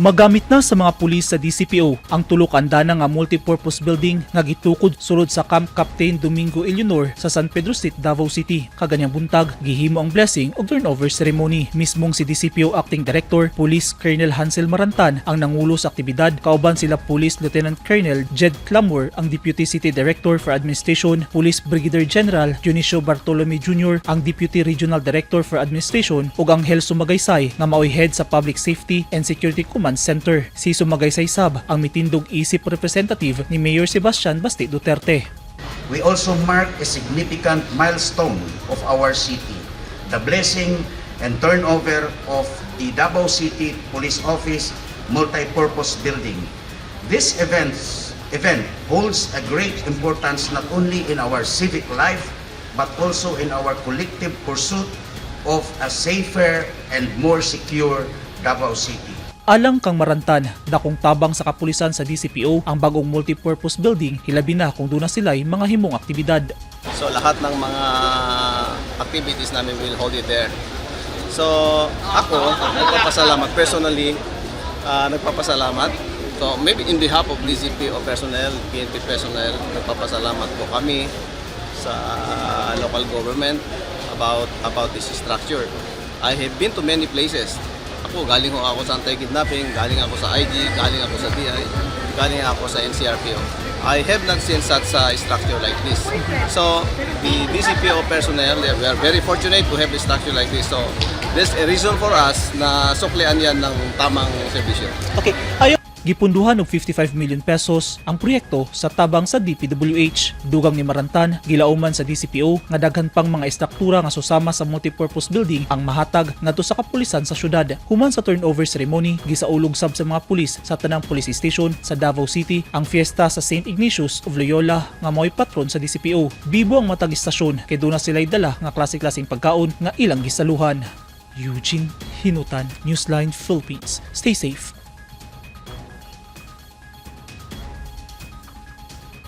Magamit na sa mga pulis sa DCPO ang tulo ka andana nga multipurpose building nga gitukod sulod sa Camp Captain Domingo Eleonor sa San Pedro Street, Davao City. Kaganyang buntag, gihimo ang blessing ug turnover ceremony. Mismong si DCPO Acting Director, Police Colonel Hansel Marantan, ang nangulo sa aktibidad, kauban sila Police Lieutenant Colonel Jed Clamor, ang Deputy City Director for Administration, Police Brigadier General Dionisio Bartolome Jr., ang Deputy Regional Director for Administration, ug Angel Sumagaysay nga maoy head sa Public Safety and Security Command Center. Si Sumagaysay sab ang mitindog isip representative ni Mayor Sebastian Basti Duterte. We also mark a significant milestone of our city, the blessing and turnover of the Davao City Police Office Multipurpose Building. This event holds a great importance not only in our civic life, but also in our collective pursuit of a safer and more secure Davao City. Alang kang Marantan, dakong tabang sa kapulisan sa DCPO ang bagong multipurpose building, hilabi na kung duna sila'y mga himong aktibidad. So lahat ng mga activities namin will hold it there. So ako, nagpapasalamat personally, nagpapasalamat. So maybe in behalf of DCPO personnel, PNP personnel, nagpapasalamat po kami sa local government about this structure. I have been to many places. Ako, galing ho ako sa anti-kidnapping, galing ako sa IG, galing ako sa DI, galing ako sa NCRPO. I have not seen such a structure like this. So, the DCPO personnel, we are very fortunate to have a structure like this. So, there's a reason for us na suklian yan ng tamang serbisyo. Okay, ayo. Gipunduhan og 55 million pesos ang proyekto sa tabang sa DPWH. Dugang ni Marantan, gilauman sa DCPO nga daghan pang mga estruktura nga susama sa multipurpose building ang mahatag ngadto sa kapulisan sa syudad. Human sa turnover ceremony, gisaulog sab sa mga pulis sa tanang police station sa Davao City ang fiesta sa St. Ignatius of Loyola nga mao'y patron sa DCPO. Bibo ang matag istasyon kay duna sila'y dala nga klase-klaseng pagkaon nga ilang gisaluhan. Eugene Hinutan, Newsline Philippines. Stay safe.